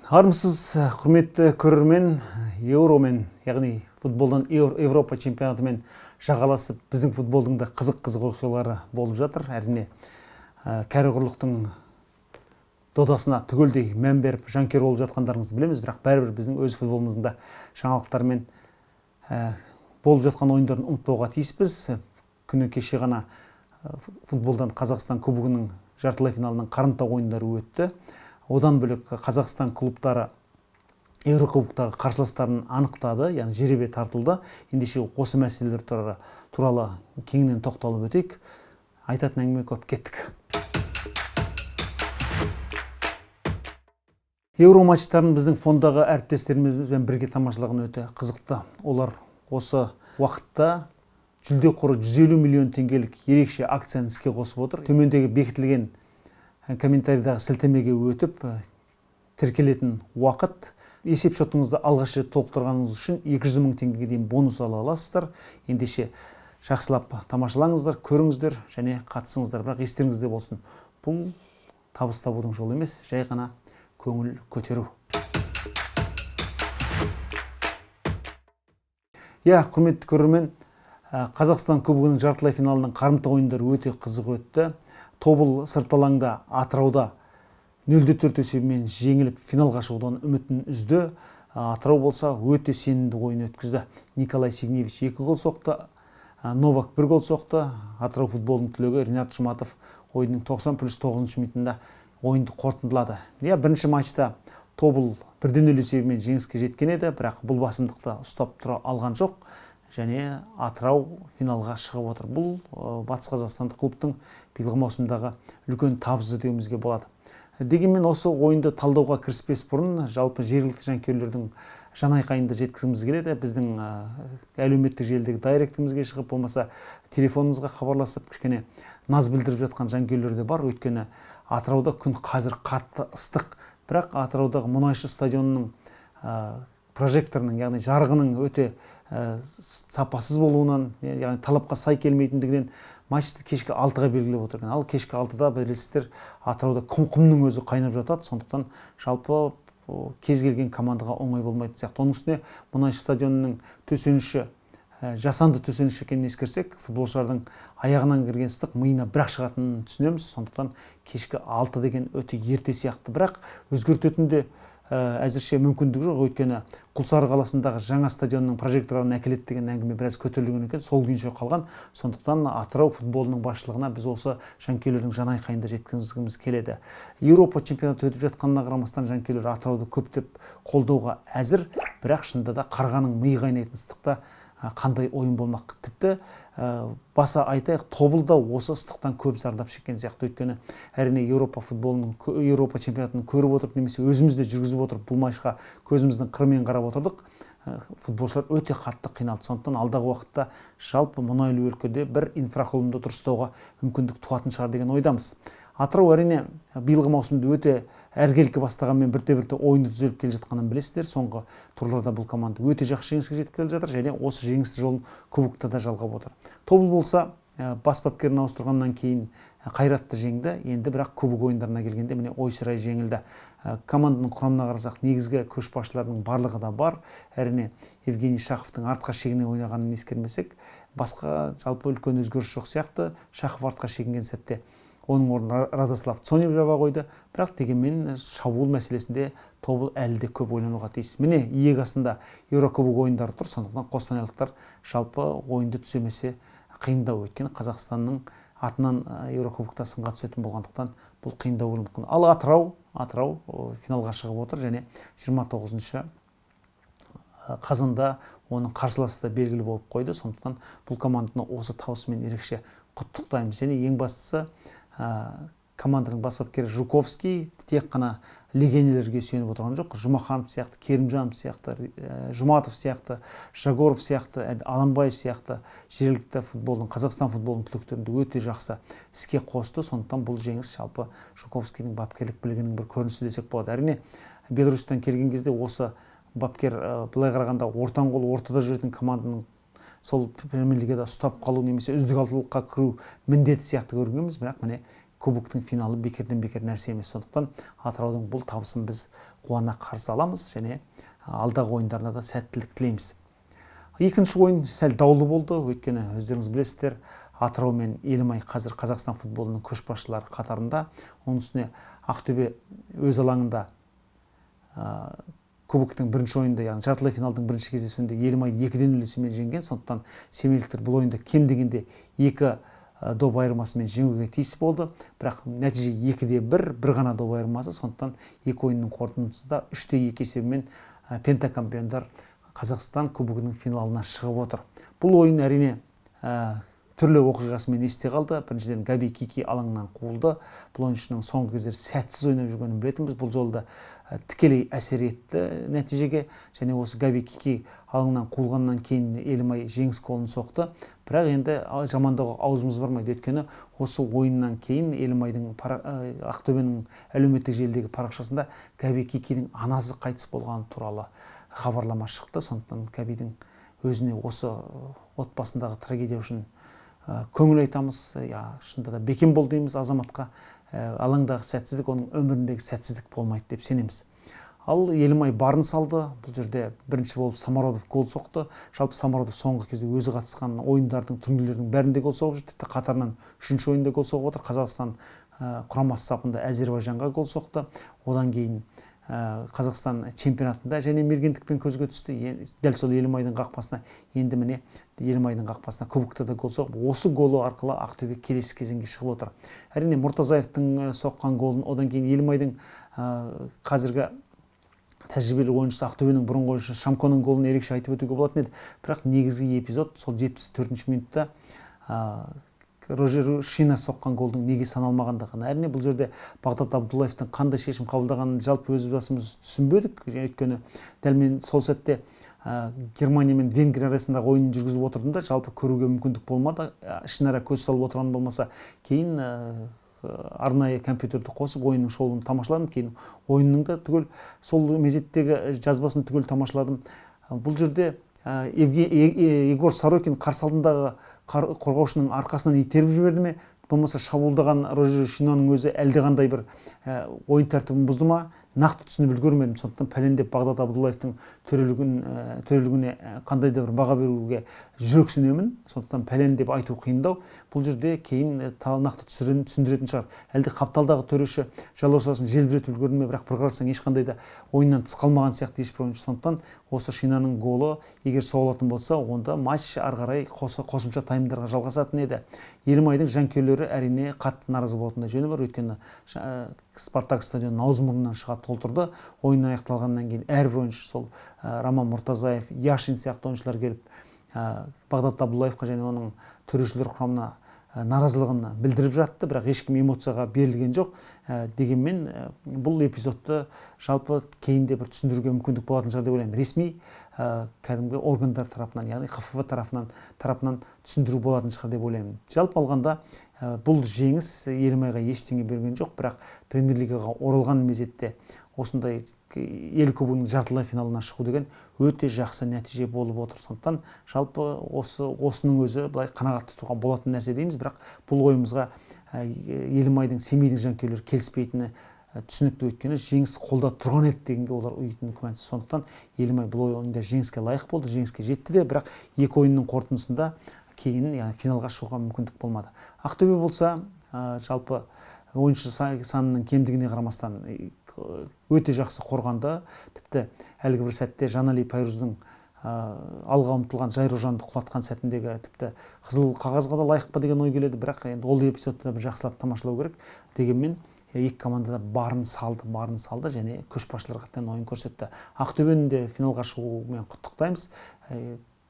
Армысыз, құрметті көрермен, Еуромен, яғни футболдан Европа чемпионатымен жағаласып, біздің футболдың да қызық-қызық оқиғалары болып жатыр. Әрине, кәрі құрлықтың додасына түгелдей мән беріп, жанкүйер болып жатқандарыңызды білеміз, бірақ бәрібір біздің өз футболымыздың да жаңалықтарымен болып жатқан ойындарын ұмытпауға тиіспіз. Күні кеше ғана футболдан Қазақстан кубогының жартылай финалының қарымта ойындары өтті. Одан бөлек Қазақстан клубтары Еурокубоктағы қарсыластарын анықтады, яғни жеребе тартылды. Ендеше осы мәселелер туралы кеңінен тоқталып өтейік. Айтатын әңгіме көп, кеттік. Еуро матчтарын біздің фондағы әріптестерімізбен бірге тамашалаған өте қызықты. Олар осы уақытта жүлде қоры 150 миллион теңгелік ерекше акцияны іске қосып отыр. Төмендегі бекітілген комментарийдағы сілтемеге өтіп, тіркелетін уақыт. Есеп шотыңызды алғаш рет толықтырғаныңыз үшін 200 мың теңгеге дейін бонус ала аласыздар. Ендеше жақсылап тамашалаңыздар, көріңіздер және қатысыңыздар. Бірақ естеріңізде болсын, бұл табыс табудың жолы емес, жай ғана көңіл көтеру. Иә, құрметті көрермен, Қазақстан кубогының жартылай финалының қарымта ойындары өте қызық өтті. Тобыл сырт алаңда Атырауда 0-4 есебімен жеңіліп финалға шығудан үмітін үзді. Атырау болса өте сенімді ойын өткізді. Николай Сигневич 2 гол соқты, Новак 1 гол соқты. Атырау футболының түлегі Ринат Жұматов ойынның 90+9 минутында ойынды қорытындылады. Иә, бірінші матчта Тобыл 1-0 есебімен жеңіске жеткен еді, бірақ бұл басымдықты ұстап тұра алған жоқ. Және Атырау финалға шығып отыр. Бұл Батыс Қазақстандық клубтың биылғы маусымдағы үлкен табысы деуімізге болады. Дегенмен осы ойынды талдауға кіріспес бұрын жалпы жергілікті жанкүйерлердің жанайқайын да жеткізгіміз келеді. Біздің әлеуметтік желідегі дайректімізге шығып, болмаса телефонымызға хабарласып, кішкене наз білдіріп жатқан жанкүйерлер де бар. Өйткені Атырауда күн қазір қатты ыстық. Бірақ Атыраудағы мұнайшы стадионының прожекторының, яғни жарығының өте сапасыз болуынан, яғни талапқа сай келмейтіндігінен матчты кешкі 6-ға белгілеп отыр екен. Ал кешкі 6-да білесіздер, Атырауда құм-құмның өзі қайнап жатады. Сондықтан жалпы кез келген командаға оңай болмайтын сияқты. Оның үстіне мұнайшы стадионының төсеніші, жасанды төсеніш екенін ескерсек, футболшылардың аяғынан кірген ыстық миына бірақ шығатынын түсінеміз. Сондықтан кешкі 6 деген өте ерте сияқты. Бірақ өзгертетін де әзірше мүмкіндік жоқ. Өйткені Құлсары қаласындағы жаңа стадионның прожекторларын әкеледі деген әңгіме біраз көтерілген екен, сол күйінше қалған. Сондықтан Атырау футболының басшылығына біз осы жанкүйерлердің жанайқайын да жеткізгіміз келеді. Еуропа чемпионаты өтіп жатқанына қарамастан жанкүйерлер Атырауды көптеп қолдауға әзір, бірақ шынында да қарғаның миы қайнайтын ыстықта қандай ойын болмақ. Тіпті баса айтайық, Тобыл да осы ыстықтан көп зардап шеккен сияқты. Өйткені әрине Еуропа футболының, Еуропа чемпионатын көріп отырып, немесе өзіміз де жүргізіп отырып, бұл матчқа көзіміздің қырымен қарап отырдық. Футболшылар өте қатты қиналды. Сондықтан алдағы уақытта жалпы мұнайлы өлкеде бір инфрақұрылымды дұрыстауға мүмкіндік туатын шығар деген ойдамыз. Атырау әрине биылғы маусымды өте әркелкі бастағанмен бірте-бірте ойыны түзеліп келе жатқанын білесіздер. Соңғы турларда бұл команда өте жақсы жеңіске жетіп келе жатыр және осы жеңісті жолын кубокта да жалғап отыр. Тобыл болса, бас бапкерін ауыстырғаннан кейін Қайратты жеңді. Енді бірақ кубок ойындарына келгенде міне ойсырай жеңілді. Команданың құрамына қарасақ, негізгі көшбасшылардың барлығы да бар. Әрине Евгений Шаховтың артқа шегіне ойнағанын ескермесек, басқа жалпы үлкен өзгеріс жоқ сияқты. Шахов артқа шегінген сәтте оның орнына Радослав Цонев жаба қойды. Бірақ дегенмен шабуыл мәселесінде Тобыл әлі де көп ойлануға тиіс. Міне иек астында Еурокубок ойындары тұр, сондықтан қостанайлықтар жалпы ойынды түземесе қиындау. Өйткені Қазақстанның атынан Еурокубокта сынға түсетін болғандықтан бұл қиындау болуы мүмкін. Ал Атырау финалға шығып отыр және 29 қазанда оның қарсыласы да белгілі болып қойды. Сондықтан бұл команданы осы табысымен ерекше құттықтаймыз. Және ең бастысы, команданың бас бапкері Жуковский тек қана легионерлерге сүйеніп отырған жоқ. Жұмаханов сияқты, Керімжанов сияқты, Жұматов сияқты, Жагоров сияқты, Аламбаев сияқты жергілікті футболдың, Қазақстан футболының түлектерін де өте жақсы іске қосты. Сондықтан бұл жеңіс жалпы Жуковскийдің бапкерлік білігінің бір көрінісі десек болады. Әрине, Беларусьтан келген кезде осы бапкер, былай қарағанда ортан қол ортада жүретін команданың сол премьер лигада ұстап қалу немесе үздік алтылыққа кіру міндеті сияқты көрінгенбіз, бірақ міне Кубоктың финалы бекерден бекер нәрсе емес. Сондықтан Атыраудың бұл табысын біз қуана қарсы аламыз және алдағы ойындарына да сәттілік тілейміз. Екінші ойын сәл даулы болды, өйткені өздеріңіз білесіздер, Атырау мен Елімай қазір Қазақстан футболының көшбасшылары қатарында. Оның үстіне Ақтөбе өз алаңында кубоктың бірінші ойында, яғни жартылай финалдың бірінші кездесуінде Елімайды 2-0 есебімен жеңген. Сондықтан семейліктер бұл ойында кем дегенде 2 доп айырмасымен жеңуге тиіс болды. Бірақ нәтиже 2-1, бір ғана доп айырмасы. Сондықтан екі ойынның қорытындысында 3-2 есебімен пентакампиондар Қазақстан кубогының финалына шығып отыр. Бұл ойын әрине түрлі оқиғасымен есте қалды. Біріншіден, Габи Кики алаңнан қуылды. Бұл ойыншының соңғы кездері сәтсіз ойнап жүргенін білетінбіз. Бұл жолы да тікелей әсер етті нәтижеге. Және осы Габи Кики алаңнан қуылғаннан кейін Елімай жеңіс голын соқты. Бірақ енді жамандауға аузымыз бармайды, өйткені осы ойыннан кейін Елімайдың Ақтөбенің әлеуметтік желідегі парақшасында Габи Кикидің анасы қайтыс болғаны туралы хабарлама шықты. Сондықтан Габидің өзіне осы отбасындағы трагедия үшін көңіл айтамыз. Шынында да бекем бол дейміз азаматқа. Алаңдағы сәтсіздік оның өміріндегі сәтсіздік болмайды деп сенеміз. Ал Елімай барын салды. Бұл жерде бірінші болып Самородов гол соқты. Жалпы Самородов соңғы кезде өзі қатысқан ойындардың, турнирлердің бәрінде гол соғып жүр. Тіпті қатарынан үшінші ойында гол соғып отыр. Қазақстан құрамасы сапында Әзербайжанға гол соқты. Одан кейін Қазақстан чемпионатында және мергендікпен көзге түсті. Дәл сол Елімайдың қақпасына, енді міне Елімайдың қақпасына кубокта да гол соғып, осы голы арқылы Ақтөбе келесі кезеңге шығып отыр. Әрине Мұртазаевтың соққан голын, одан кейін Елімайдың қазіргі тәжірибелі ойыншысы, Ақтөбенің бұрынғы ойыншысы Шамконың голын ерекше айтып өтуге болатын еді. Бірақ негізгі эпизод сол 74-ші минутта Рожер Шина соққан голдың неге саналмағандығы. Әрине бұл жерде Бағдат Абдуллаевтың қандай шешім қабылдағанын жалпы өз басымыз түсінбедік. Өйткені дәл мен сол сәтте Германия мен Венгрия арасындағы ойынын жүргізіп отырдым да, жалпы көруге мүмкіндік болмады. Ішінара көз салып отырған болмаса, кейін арнайы компьютерді қосып ойынның шолуын тамашаладым. Кейін ойынның да түгел сол мезеттегі жазбасын түгел тамашаладым. Бұл жерде Егор Сорокин қарсы алдындағы қорғаушының арқасынан итеріп жіберді ме, болмаса шабуылдаған Рожер Шиноның өзі әлдеқандай бір ойын тәртібін бұзды ма, нақты түсініп үлгермедім. Сондықтан пәлендеп Бағдат Абдуллаевтың төрелігіне қандай да бір баға беруге жүрексінемін. Сондықтан пәлен деп айту қиындау. Бұл жерде кейін нақты түсіндіретін шығар. Әлде қапталдағы төреші жалаушасын желбіретіп үлгерді ме, бірақ бір қарасаң ешқандай да ойыннан тыс қалмаған сияқты ешбір ойыншы. Сондықтан осы Шинаның голы егер соғылатын болса, онда матч ары қарай қосымша таймдарға жалғасатын еді. Елімайдың жанкүйерлері әрине қатты наразы болатындай жөні бар, өйткені Спартак стадионын аузы мұрнынан шыға толтырды. Ойын аяқталғаннан кейін әрбір ойыншы сол Роман Мұртазаев, Яшин сияқты ойыншылар келіп Бағдат Абдуллаевқа және оның төрешілер құрамына наразылығын білдіріп жатты, бірақ ешкім эмоцияға берілген жоқ. Дегенмен бұл эпизодты жалпы кейінде бір түсіндіруге мүмкіндік болатын шығар деп ойлаймын. Ресми кәдімгі органдар тарапынан, яғни ҚФФ тарапынан түсіндіру болатын шығар деп ойлаймын. Жалпы алғанда бұл жеңіс Елімайға ештеңе берген жоқ, бірақ премьер-лигаға оралған мезетте осындай ел кубогының жартылай финалына шығу деген өте жақсы нәтиже болып отыр. Сондықтан жалпы осының өзі былай қанағат тұтуға болатын нәрсе дейміз, бірақ бұл ойымызға Елімайдың, Семейдің жанкүйерлері келіспейтіні түсінікті, өйткені жеңіс қолда тұрған еді дегенге олар ұйытын күмәнсіз. Сондықтан Елімай бұл ойында жеңіске лайық болды, жеңіске жетті де, бірақ екі ойынның қорытындысында кейін, яғни финалға шығуға мүмкіндік болмады. Ақтөбе болса, жалпы ойыншы санының кемдігіне қарамастан өте жақсы қорғанды. Тіпті әлгі бір сәтте Жанали Пайруздың алға ұмтылған Жайрожанды құлатқан сәтіндегі тіпті қызыл қағазға да лайық па деген ой келеді, бірақ енді ол эпизодты да бір жақсылап тамашалау керек. Дегенмен екі команда да барын салды, барын салды және көшбасшыларға тән ойын көрсетті. Ақтөбені де финалға шығуымен құттықтаймыз.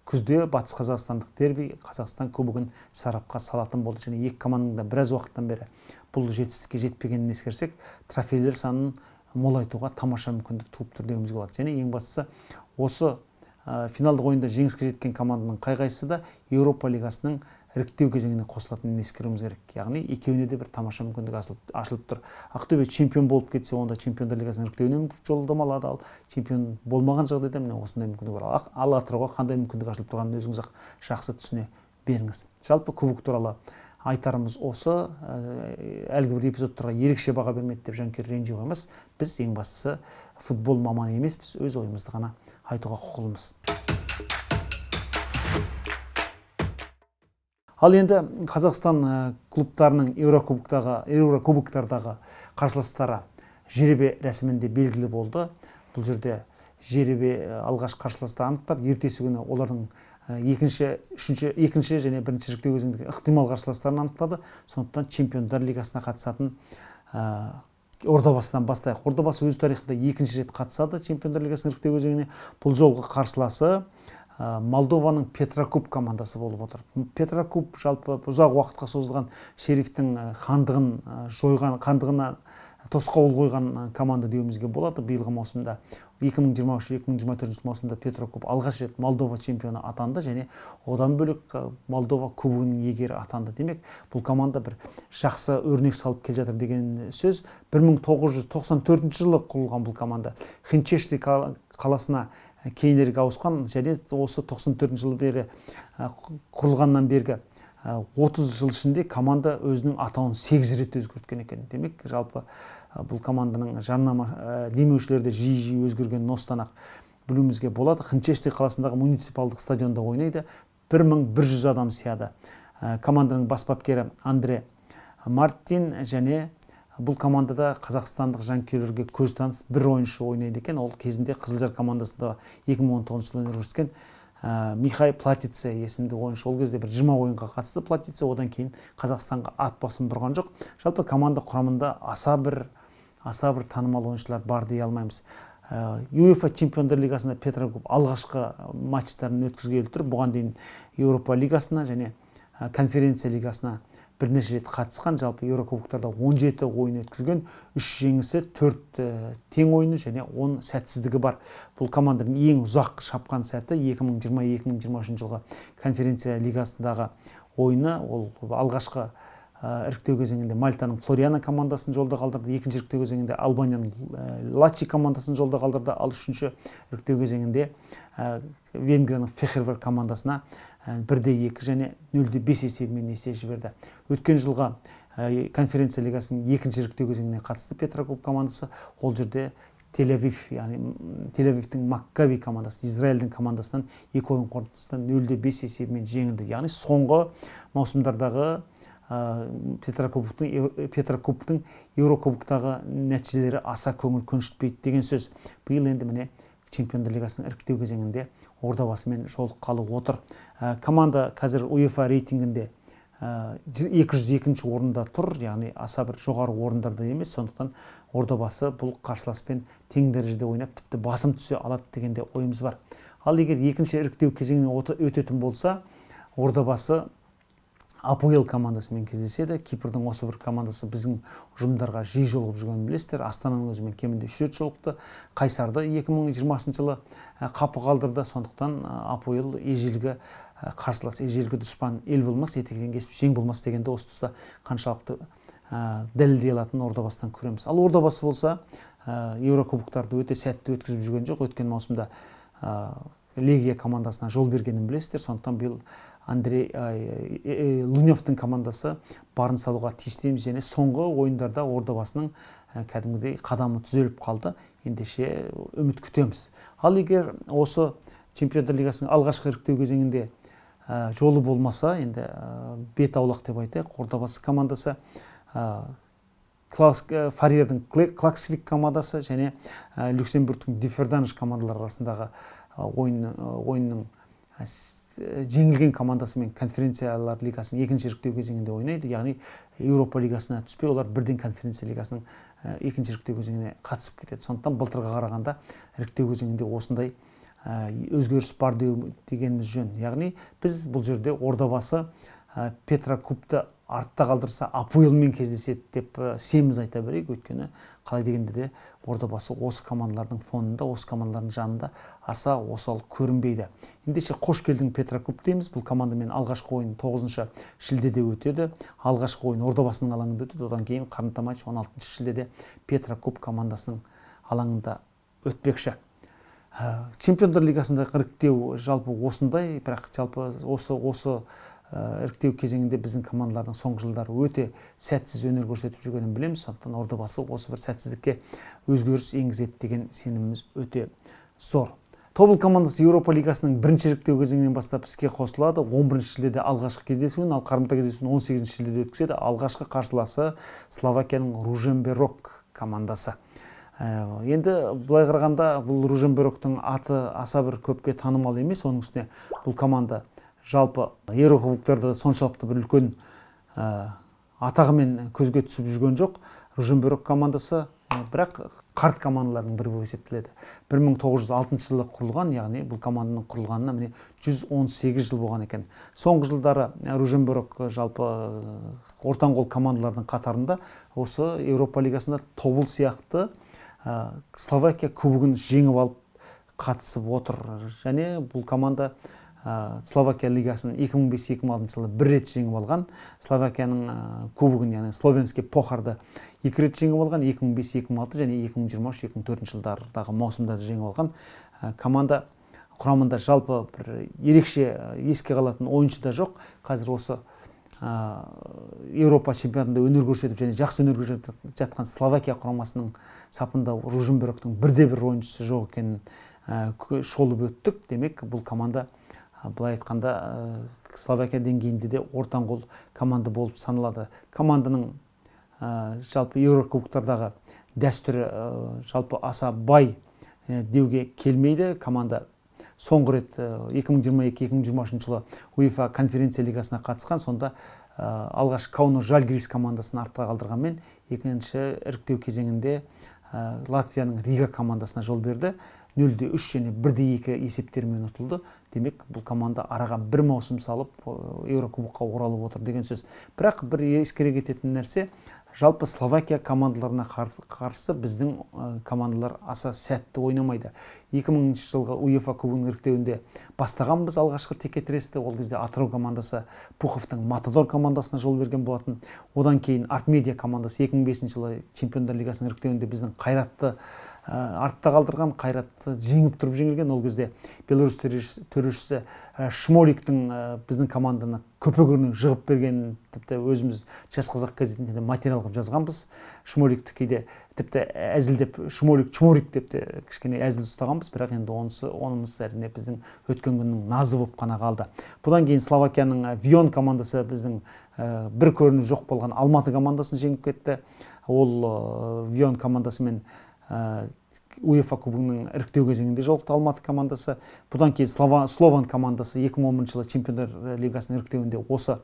Күзде Батыс Қазақстандық дерби Қазақстан кубогын сарапқа салатын болды және екі команданың да біраз уақыттан бері бұл жетістікке жетпегенін ескерсек, трофейлер санын молайтуға тамаша мүмкіндік туып тұр деуімізге болады. Және ең бастысы осы финалдық ойында жеңіске жеткен команданың қай-қайсысы да Еуропа лигасының іріктеу кезеңіне қосылатынын ескеруіміз керек. Яғни екеуіне де бір тамаша мүмкіндік ашылып тұр. Ақтөбе чемпион болып кетсе, онда Чемпиондар лигасының іріктеуіне жолдама алады, ал чемпион болмаған жағдайда міне осындай мүмкіндік бар. Ал Атырауға қандай мүмкіндік ашылып тұрғанын өзіңіз ақ жақсы түсіне беріңіз. Жалпы кубок туралы Айтарымыз осы, әлгі бір эпизодтарға ерекше баға бермеді деп жанкүйер ренжи қоймас. Біз ең бастысы футбол маманы емеспіз, өз ойымызды ғана айтуға құқылымыз. Ал енді Қазақстан клубтарының Еурокубоктардағы қарсыластары жеребе рәсімінде белгілі болды. Бұл жерде жеребе алғаш қарсыласты анықтап, ертесі күні олардың екінші, үшінші, екінші және бірінші іріктеу кезеңіндегі ықтимал қарсыластарын анықтады. Сондықтан Чемпиондар лигасына қатысатын Ордабасыдан бастайық. Ордабасы өз тарихында екінші рет қатысады Чемпиондар лигасының іріктеу кезеңіне. Бұл жолғы қарсыласы Молдованың Петрокуб командасы болып отыр. Петрокуб жалпы ұзақ уақытқа созылған Шерифтің хандығын жойған, хандығына тосқауыл қойған команда деуімізге болады. Биылғы маусымда 2023-2024 маусымда Петрокуб алғаш рет Молдова чемпионы атанды және одан бөлек Молдова кубогының иегері атанды. Демек, бұл команда бір жақсы өрнек салып келе жатыр деген сөз. 1994 жылы құрылған бұл команда Хинчешти қаласына кейінірек ауысқан және осы 94 жылы бері құрылғаннан бергі 30 жыл ішінде команда өзінің атауын 8 рет өзгерткен екен. Демек, жалпы бұл команданың жарнама демеушілері де жиі-жиі өзгерген осыдан-ақ білуімізге болады. Хинчешти қаласындағы муниципалдық стадионда ойнайды. 1100 адам сияды. Команданың бас бапкері Андре Мартин және бұл командада қазақстандық жанкүйерлерге көз таныс бір ойыншы ойнайды екен. Ол кезінде Қызылжар командасында 2019 жылы өнер көрсеткен Михай Платице есімді ойыншы. Ол кезде бір 20 ойынға қатысты Платице, одан кейін Қазақстанға ат басын бұрған жоқ. Жалпы команда құрамында аса бір танымал ойыншылар бар дей алмаймыз. УЕФА Чемпиондар лигасында Петрокуб алғашқы матчтарын өткізгелі тұр. Бұған дейін Еуропа лигасына және конференция лигасына бірнеше рет қатысқан. Жалпы Еурокубоктарда 17 ойын өткізген, 3 жеңісі, 4 тең ойыны және 10 сәтсіздігі бар. Бұл команданың ең ұзақ шапқан сәті 2020-2023 жылғы конференция лигасындағы ойыны. Ол алғашқы іріктеу кезеңінде Мальтаның Флориана командасын жолда қалдырды, екінші іріктеу кезеңінде Албанияның Лачи командасын жолда қалдырды, ал үшінші іріктеу кезеңінде Венгрияның Фехервар командасына 1-2 және 0-5 есебімен есе жіберді. Өткен жылға конференция лигасының екінші іріктеу кезеңіне қатысты Петрокуб командасы. Ол жерде Тель-Авив, яғни Тель-Авивтің Маккаби командасы, Израильдің командасынан екі ойын қорытындысында 0-5 есебімен жеңілді. Яғни соңғы маусымдардағы Петрокубтың Еурокубоктағы нәтижелері аса көңіл көншітпейді деген сөз. Биыл енді міне Чемпиондар лигасының іріктеу кезеңінде Ордабасымен жолыққалы отыр. Команда қазір УЕФА рейтингінде 202 орында тұр, яғни аса бір жоғары орындарда емес. Сондықтан Ордабасы бұл қарсыласпен тең дәрежеде ойнап, тіпті басым түсе алады деген де ойымыз бар. Ал егер екінші іріктеу кезеңіне өтетін болса, Ордабасы Апоэл командасымен кездеседі. Кипрдің осы бір командасы біздің ұжымдарға жиі жолығып жүргенін білесіздер. Астананың өзімен кемінде 3 рет жолықты. Қайсарды 2020 жылы қапы қалдырды. Сондықтан Апоэл ежелгі қарсылас, ежелгі дұшпан, ел болмас, етегінен кесіп жең болмас дегенді осы тұста қаншалықты дәлелдей алатынын Ордабасыдан көреміз. Ал Ордабасы болса, Еурокубоктарды өте сәтті өткізіп жүрген жоқ. Өткен маусымда Легия командасына жол бергенін білесіздер. Сондықтан биыл Андрей Луневтің командасы барын салуға тиісті емес және соңғы ойындарда Ордабасының кәдімгідей қадамы түзеліп қалды. Ендеше үміт күтеміз. Ал егер осы Чемпиондар лигасының алғашқы іріктеу кезеңінде жолы болмаса, енді бет аулақ деп айтайық, Ордабасы командасы Фарердің Клаксвик командасы және Люксембургтің Дюферданж командалары арасындағы ойынның жеңілген командасымен конференциялар лигасының екінші іріктеу кезеңінде ойнайды. Яғни Еуропа лигасына түспей, олар бірден конференция лигасының екінші іріктеу кезеңіне қатысып кетеді. Сондықтан былтырға қарағанда іріктеу кезеңінде осындай өзгеріс бар дегеніміз жөн. Яғни біз бұл жерде Ордабасы Петрокубты артта қалдырса, Апоэлмен кездеседі деп семіз айта берейік. Өйткені қалай дегенде де Ордабасы осы командалардың фонында, осы командалардың жанында аса осал көрінбейді. Ендеше қош келдің Петрокуб дейміз. Бұл командамен алғашқы ойын 9 шілдеде өтеді. Алғашқы ойын Ордабасының алаңында өтеді. Одан кейін қарымта матч 16 шілдеде Петрокуб командасының алаңында өтпекші. Чемпиондар лигасындағы іріктеу жалпы осындай, бірақ жалпы осы Іріктеу кезеңінде біздің командалардың соңғы жылдары өте сәтсіз өнер көрсетіп жүргенін білеміз. Сондықтан Ордабасы осы бір сәтсіздікке өзгеріс енгізеді деген сеніміміз өте зор. Тобыл командасы Еуропа лигасының бірінші іріктеу кезеңінен бастап іске қосылады. 11 шілдеде алғашқы кездесуін, ал қарымта кездесуін 18 шілдеде өткізеді. Алғашқы қарсыласы Словакияның Ружемберок командасы. Енді былай қарағанда, бұл Ружембероктың аты аса бір көпке танымал емес. Оның үстіне бұл команда жалпы еурокубоктарда соншалықты бір үлкен атағымен көзге түсіп жүрген жоқ. Ружемберок командасы бірақ қарт командалардың бірі болып есептеледі. 1906 жылы құрылған, яғни бұл команданың құрылғанына міне 118 жыл болған екен. Соңғы жылдары Ружемберок жалпы ортаңқол командалардың қатарында осы Еуропа лигасында Тобыл сияқты Словакия кубогын жеңіп алып қатысып отыр. Және бұл команда Словакия лигасын 2005-2006 жылы бір рет жеңіп алған, Словакияның кубогын, яғни Словенский похарды екі рет жеңіп алған, 2005-2006 және 2023-2004 жылдардағы маусымдарда жеңіп алған. Команда құрамында жалпы бір ерекше еске қалатын ойыншы да жоқ. Қазір осы Еуропа чемпионатында өнер көрсетіп және жақсы өнер көрсетіп жатқан Словакия құрамасының сапында Ружембероктың бірде бір ойыншысы жоқ екенін шолып өттік. Демек, бұл команда былай айтқанда Словакия деңгейінде де ортаңқол команда болып саналады. Команданың жалпы еурокубоктардағы дәстүрі жалпы аса бай деуге келмейді. Команда соңғы рет 2022-2023 жылы УЕФА конференция лигасына қатысқан. Сонда алғаш Кауно Жальгирис командасын артта қалдырғанмен, екінші іріктеу кезеңінде Латвияның Рига командасына жол берді. 0-3 және 1-2 есептерімен ұтылды. Демек, бұл команда араға бір маусым салып еурокубокқа оралып отыр деген сөз. Бірақ бір ескере кететін нәрсе, жалпы Словакия командаларына қарсы біздің командалар аса сәтті ойнамайды. 2000 жылғы УЕФА кубогының іріктеуінде бастағанбыз алғашқы текетіресті. Ол кезде Атырау командасы Пуховтың Матадор командасына жол берген болатын. Одан кейін Артмедиа командасы 2005 жылы Чемпиондар лигасының іріктеуінде біздің Қайратты артта қалдырған, Қайратты жеңіп тұрып жеңілген. Ол кезде Беларусь төрешісі Шмоликтің біздің команданы көпе-көрнеу жығып бергенін тіпті өзіміз «Жас қазақ» газетінде материал қылып жазғанбыз. Шмоликті кейде тіпті әзілдеп «Шмолик чморик» деп те кішкене әзіл ұстағанбыз. Бірақ енді онымыз әрине біздің өткен күннің назы болып қана қалды. Бұдан кейін Словакияның Вион командасы біздің бір көрініп жоқ болған Алматы командасын жеңіп кетті. Ол Вион командасымен УЕФА кубогының іріктеу кезеңінде жолықты Алматы командасы. Бұдан кейін Слован командасы 2011 жылы Чемпиондар лигасының іріктеуінде осы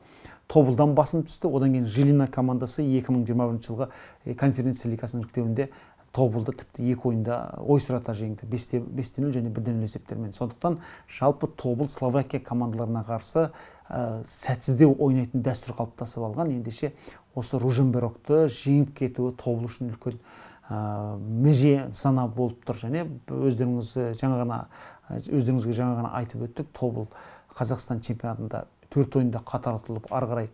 Тобылдан басым түсті. Одан кейін Жилина командасы 2021 жылғы конференция лигасының іріктеуінде Тобылды тіпті екі ойында ойсырата жеңді, 5-0 және 1-0 есептермен. Сондықтан жалпы Тобыл Словакия командаларына қарсы сәтсіздеу ойнайтын дәстүр қалыптасып алған. Ендеше осы Ружемберокты жеңіп кетуі Тобыл үшін үлкен меже, нысана болып тұр. Және өздеріңізге жаңа ғана айтып өттік, Тобыл Қазақстан чемпионатында 4 ойында қатар ұтылып, ары қарай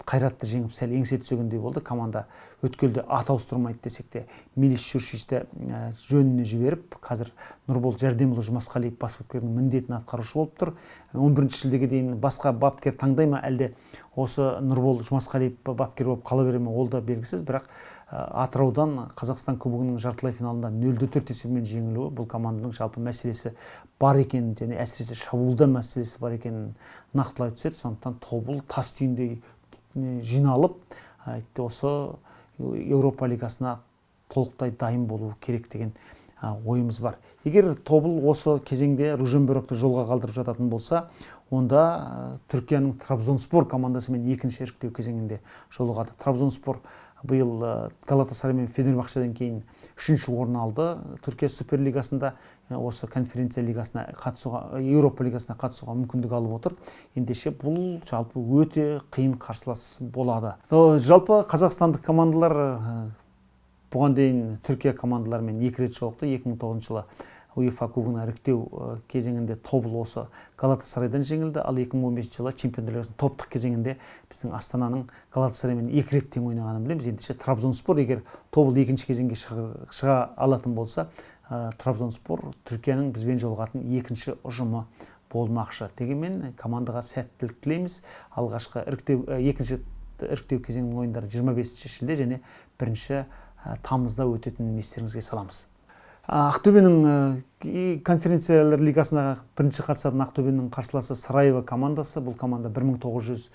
Қайратты жеңіп, сәл еңсе түзегендей болды. Команда өткелде ат ауыстырмайды десек те, Милиш Шүршисті жөніне жіберіп, қазір Нұрбол Жәрдемұлы Жұмасқалиев бас бапкердің міндетін атқарушы болып тұр. 11 шілдеге дейін басқа бапкер таңдай ма, әлде осы Нұрбол Жұмасқалиев бапкер болып қала бере ме, ол да белгісіз. Бірақ Атыраудан Қазақстан кубогының жартылай финалында 0-4 есебімен жеңілуі бұл команданың жалпы мәселесі бар екенін және әсіресе шабуылда мәселесі бар екенін нақтылай түседі. Сондықтан Тобыл тас түйіндей жиналып, осы Еуропа лигасына толықтай дайын болу керек деген ойымыз бар. Егер Тобыл осы кезеңде Ружемберокты жолға қалдырып жататын болса, онда Түркияның Трабзонспор командасымен екінші іріктеу кезеңінде жолығады. Трабзонспор биыл Галатасарай мен Фенербахчеден кейін үшінші орын алды Түркия суперлигасында, осы конференция лигасына қатысуға, Еуропа лигасына қатысуға мүмкіндік алып отыр. Ендеше бұл жалпы өте қиын қарсылас болады. Жалпы қазақстандық командалар бұған дейін Түркия командаларымен екі рет жолықты. 2009 жылы УЕФА кубогының іріктеу кезеңінде Тобыл осы Галатасарайдан жеңілді, ал 2015 жылы Чемпиондар лигасының топтық кезеңінде біздің Астананың Галатасараймен екі рет тең ойнағанын білеміз. Ендеше Трабзонспор, егер Тобыл екінші кезеңге шыға алатын болса, Трабзонспор Түркияның бізбен жолығатын екінші ұжымы болмақшы. Дегенмен командаға сәттілік тілейміз. Алғашқы іріктеу, екінші іріктеу кезеңінің ойындары 25 шілде және 1 тамызда өтетінін естеріңізге саламыз. Ақтөбенің конференциялар лигасына бірінші қатысатын Ақтөбенің қарсыласы Сараево командасы. Бұл команда 1946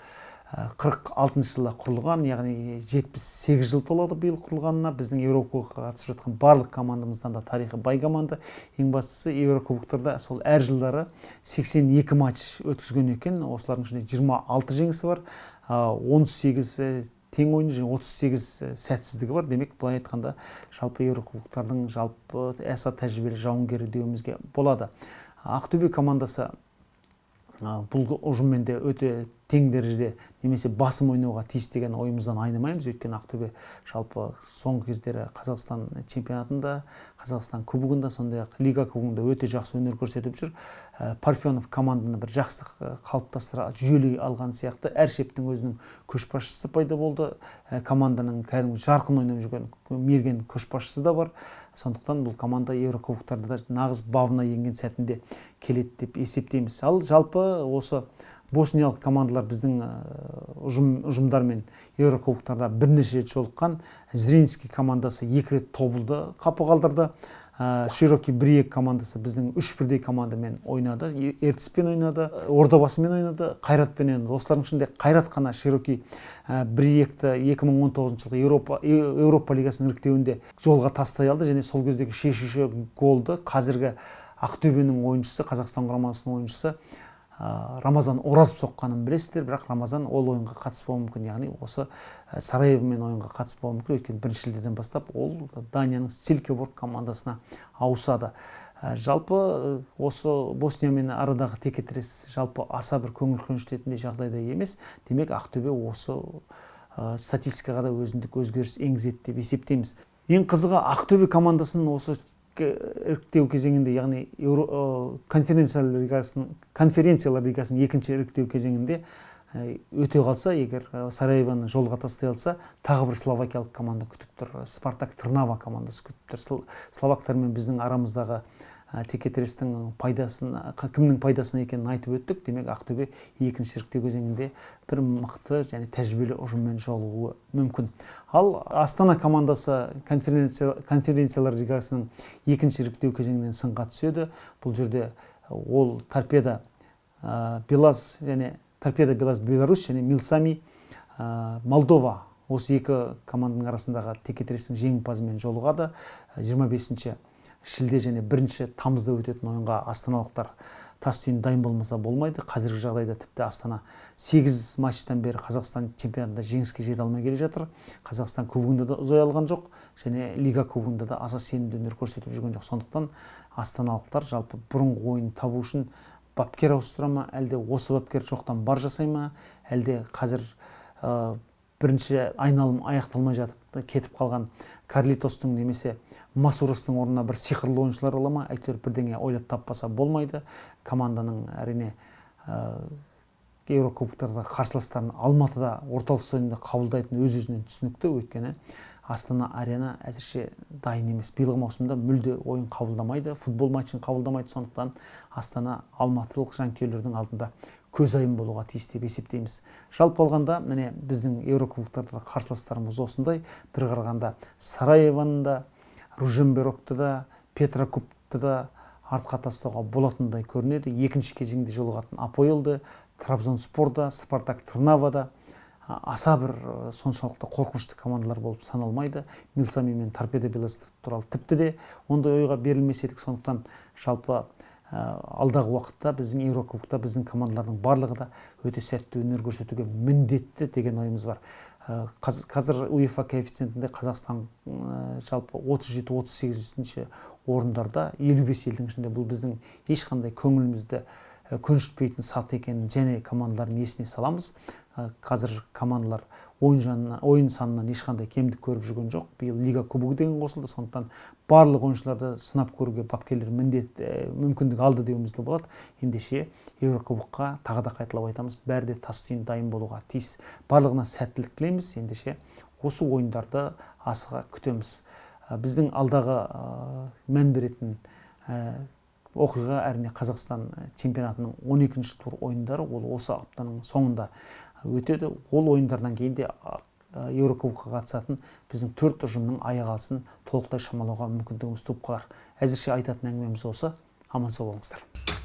жылы құрылған, яғни 78 жыл толады биыл құрылғанына. Біздің Еурокубокқа қатысып жатқан барлық командамыздан да тарихы бай команда. Ең бастысы, Еурокубоктарда сол әр жылдары 82 матч өткізген екен. Осылардың ішінде 26 жеңісі бар, 18 тең ойын және 38 сәтсіздігі бар. Демек, былай айтқанда, жалпы Еурокубоктардың жалпы аса тәжірибелі жауынгері деуімізге болады. Ақтөбе командасы бұл ұжыммен де өте тең дәрежеде немесе басым ойнауға тиіс деген ойымыздан айнымаймыз. Өйткені Ақтөбе жалпы соңғы кездері Қазақстан чемпионатында, Қазақстан кубогында, сондай-ақ Лига кубогында өте жақсы өнер көрсетіп жүр. Парфенов команданы бір жақсы қалыптастыра, жүйелей алған сияқты. Әр шептің өзінің көшбасшысы пайда болды. Команданың кәдімгі жарқын ойнап жүрген мерген көшбасшысы да бар. Сондықтан бұл команда Еурокубоктарда да нағыз бабына енген сәтінде келеді деп есептейміз. Ал жалпы осы босниялық командалар біздің ұжымдармен Еурокубоктарда бірнеше рет жолыққан. Зринский командасы 2 рет Тобылды қапы қалдырды. Широкий Бриек командасы біздің үш бірдей командамен ойнады. Ертіспен ойнады, Ордабасымен ойнады, Қайратпен ойнады. Осылардың ішінде Қайрат қана Широкий Бриекті 2019 жылғы Еуропа лигасының іріктеуінде жолға тастай алды және сол кездегі шешуші голды қазіргі Ақтөбенің ойыншысы, Қазақстан құрамасының ойыншысы Рамазан Оразов соққанын білесіздер. Бірақ Рамазан ол ойынға қатыспауы мүмкін, яғни осы Сараевомен ойынға қатыспауы мүмкін. Өйткені бірінші шілдеден бастап ол Данияның Силькеборг командасына ауысады. Жалпы осы Босниямен арадағы текетірес жалпы аса бір көңіл көншітетіндей жағдайда емес. Демек, Ақтөбе осы статистикаға да өзіндік өзгеріс енгізеді деп есептейміз. Ең қызығы, Ақтөбе командасының осы іріктеу кезеңінде, яғни конференциялар лигасының екінші іріктеу кезеңінде өте қалса, егер Сараевоны жолға тастай алса, тағы бір словакиялық команда күтіп тұр. Спартак Трнава командасы күтіп тұр. Словактармен біздің арамыздағы текетірестің кімнің пайдасына екенін айтып өттік. Демек, Ақтөбе екінші іріктеу кезеңінде бір мықты және тәжірибелі ұжыммен жолығуы мүмкін. Ал Астана командасы конференциялар лигасының екінші іріктеу кезеңінен сынға түседі. Бұл жерде ол Торпедо Белаз және Торпедо Белаз Беларусь және Милсами Молдова, осы екі команданың арасындағы текетірестің жеңімпазымен жолығады. 25 шілде және 1 тамызда өтетін ойынға астаналықтар тас түйін дайын болмаса болмайды. Қазіргі жағдайда тіпті Астана 8 матчтан бері Қазақстан чемпионатында жеңіске жете алмай келе жатыр. Қазақстан кубогында да ұзай алған жоқ және Лига кубогында да аса сенімді өнер көрсетіп жүрген жоқ. Сондықтан астаналықтар жалпы бұрынғы ойын табу үшін бапкер ауыстыра ма, әлде осы бапкер жоқтан бар жасай ма, әлде қазір бірінші айналым аяқталмай жатып кетіп қалған Карлитостың немесе Масуростың орнына бір сиқырлы ойыншылар ала ма, әйтеуір бірдеңе ойлап таппаса болмайды. Команданың әрине Еурокубоктарда қарсыластарын Алматыда орталық стадионда қабылдайтын өз-өзінен түсінікті, өйткені Астана Арена әзірше дайын емес. Биылғы маусымда мүлде ойын қабылдамайды, футбол матчын қабылдамайды. Сондықтан Астана алматылық жанкүйерлердің алдында көзайым болуға тиіс деп есептейміз. Жалпы алғанда, міне, біздің Еурокубоктарда қарсыластарымыз осындай. Бір қарағанда Сараеваны да, Ружомберокты да, Петрокубты да артқа тастауға болатындай көрінеді. Екінші кезеңде жолығатын Апоэлді, Трабзонспорда, Спартак Трнавада аса бір соншалықты қорқынышты командалар болып саналмайды. Милсами мен Торпедо Белаз туралы тіпті де ондай ойға берілмес едік. Сондықтан жалпы алдағы уақытта біздің Еурокубокта біздің командалардың барлығы да өте сәтті өнер көрсетуге міндетті деген ойымыз бар. Қазір УЕФА коэффициентінде Қазақстан жалпы отыз жеті, отыз сегізінші орындарда, елу бес елдің ішінде. Бұл біздің ешқандай көңілімізді көншітпейтін саты екенін және командалардың есіне саламыз. Қазір командалар ойын санынан ешқандай кемдік көріп жүрген жоқ. Биыл Лига кубогы деген қосылды, сондықтан барлық ойыншыларды сынап көруге бапкерлер мүмкіндік алды деуімізге болады. Ендеше Еурокубокқа тағы да қайталап айтамыз, бәрі де тас түйін дайын болуға тиіс. Барлығына сәттілік тілейміз. Ендеше осы ойындарды асыға күтеміз. Біздің алдағы мән беретін Оқиға, әрине, Қазақстан чемпионатының 12 тур ойындары, ол осы аптаның соңында өтеді. Ол ойындардан кейін де Еурокубокқа қатысатын біздің төрт ұжымның аяқ алысын толықтай шамалауға мүмкіндігіміз туып қалар. Әзірше айтатын әңгімеміз осы. Аман сау болыңыздар.